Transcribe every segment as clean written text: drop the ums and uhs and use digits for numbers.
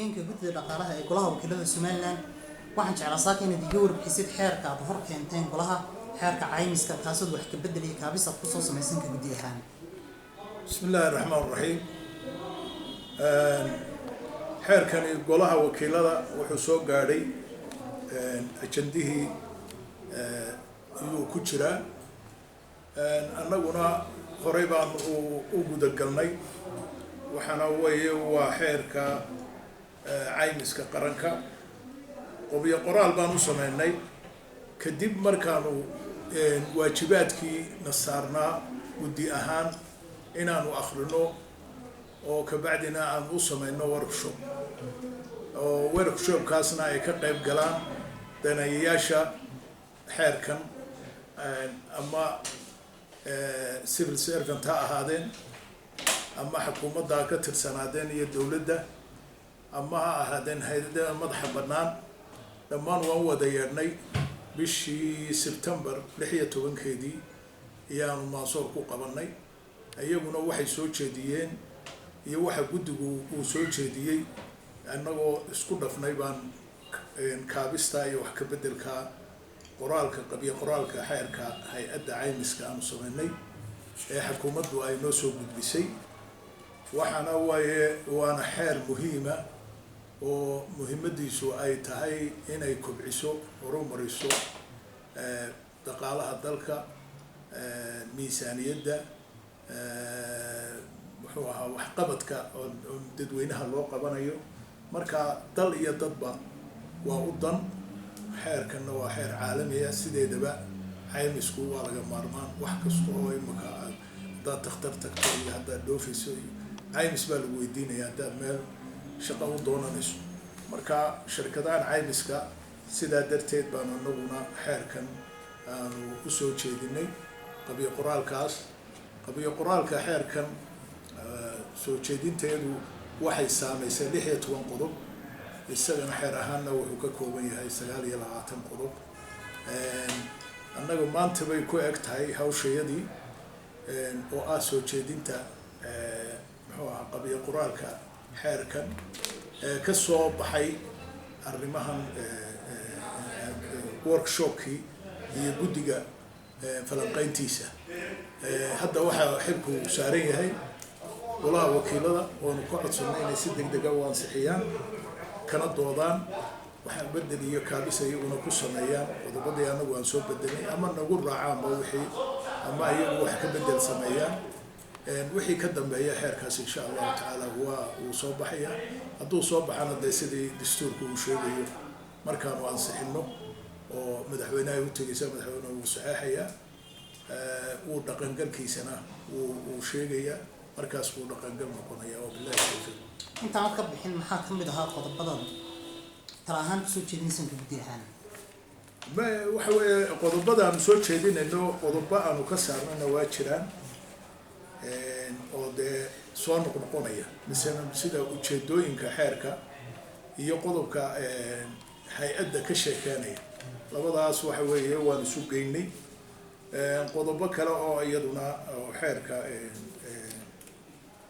Ku-xigeenka guddida dhaqaalaha ee Golaha Wakiilada Somaliland. Waxaan jeclaa saaka inaad iga warbixisid xeerka aad hor keenteen golaha, xeerka caymiska, kaasood wax ka bedeliya kaabis aad kusoo samaysan ka guddi ahaan. Bismi illaahi raxmaan raxiim. Xeerkani Golaha Wakiilada wuxuu soo gaadhay ajandihii iyuu ku jiraa. Annaguna horey baan u gudagalnay. Waxaana weeye waa xeerka caymiska qaranka. Qobyo qoraal baan u sameynay kadib markaanu waajibaadkii na saarnaa guddi ahaan inaanu akrino oo kabacdina aan u sameyno workshop, oo workshopkaasna ay ka qayb galaan daneeyayaasha xeerkan, ama civil servant ha ahaadeen, ama xukuumadda ha ka tirsanaadeen iyo dowladda, ama ha ahaadeen hay-adada madaxa bannaan. Dhammaan waan wada yeedhnay. Bishii September 16-keedii iyaanu Maansoor ku qabanay. Iyaguna waxay soo jeediyeen iyo waxa guddigu uu soo jeediyey annagoo isku dhafnay baan kaabista iyo wax ka beddelka qoraalka, qabyo qoraalka xeerka hay-adda caymiska aanu sameynay ee xukuumaddu ay noo soo gudbisay. Waxaana waaye waana xeer muhiima oo muhiimadiisu ay tahay inay kobciso, horumariso dhaqaalaha dalka, miisaaniyadda, muxuu ahaa, waxqabadka oo dadweynaha loo qabanayo. Marka dal iyo dadba waa u dan. Xeerkanna waa xeer caalamiya. Sideedaba caymisku waa laga maarmaan. Wax kasta oo imika aad haddaad takhtar tagto iyo haddaad dhoofayso iyo caymis baa lagu weydiinaya haddaad meel shaqo u doonanayso. Marka shirkadahan caymiska sidaa darteed baanu anaguna xeerkan aanu usoo jeedinay qabyo qoraalkaas. Qabyo qoraalka xeerkan soo jeedinteedu waxay saameysay 16 qodob. Isagana xeer ahaanna wuxuu ka kooban yahay 29 qodob. Annaga maanta bay ku eg tahay hawshayadii oo ah soo jeedinta, muxuu ahaa, qabyo qoraalka xeerkan ka soo baxay arrimahan workshopkii iyo guddiga falanqeyntiisa. Hadda waxaa xilku saaran yahay Golaha Wakiilada, oonu ka codsanay inay si deg dega u ansixiyaan, kana doodaan, waxaan bedel iyo kaabis iyaguna ku sameeyaan qodobadii anagu aan soo bedelnay, ama nagu raacaanba wixii, ama iyagu wax ka bedel sameeyaan. Wixii ka dambeeya xeerkaas, insha Allahu tacaala, waa uu soo baxaya. Hadduu soo baxana, dee sidii dastuurka uu sheegayo, markaanu ansixino oo madaxweynaha u tegeysa, madaxweynehu wuu saxeexayaa, wuu dhaqangalkiisana wuu sheegayaa, markaas buu dhaqangal noqonaya. Wabillahi tawfiiq. Intaanad ka bixin, maxaa ka mid ahaa qodobadan tala ahaan kusoo jeedinaysan ka guddi ahaan? Waxa weeye qodobada aanu soo jeedinayno, qodobo aanu ka saarnana waa jiraan oo dee soo noqnoqonaya, misena sida ujeedooyinka xeerka iyo qodobka hay-adda ka sheekeynaya. Labadaas waxa weeye waan isu geynay. Qodobo kale oo iyaduna oo xeerka,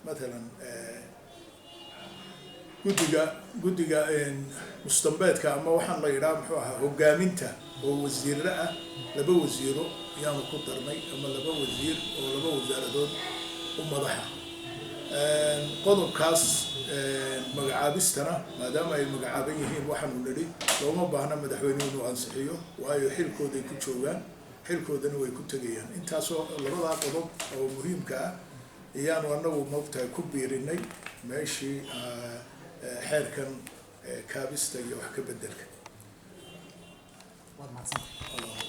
mathalan guddiga mustambeedka, ama waxaan la yidhaha, muxuu ahaa, hogaaminta oo wasiiro ah, laba wasiiro ayaanu ku darnay, ama laba wasiir oo laba wasaaradood u madaxa. Qodobkaas magacaabistana, maadaama ay magacaaban yihiin, waxaanu nidhi looma baahna madaxweynuhu inuu ansixiyo, waayo xilkooday ku joogaan, xilkoodana way ku tegayaan. Intaasoo labadaa qodob oo muhiimka ah ayaanu anagu moogtahay ku biirinay meeshii xeerkan kaabista iyo wax ka bedelka. Waad mahadsantahay.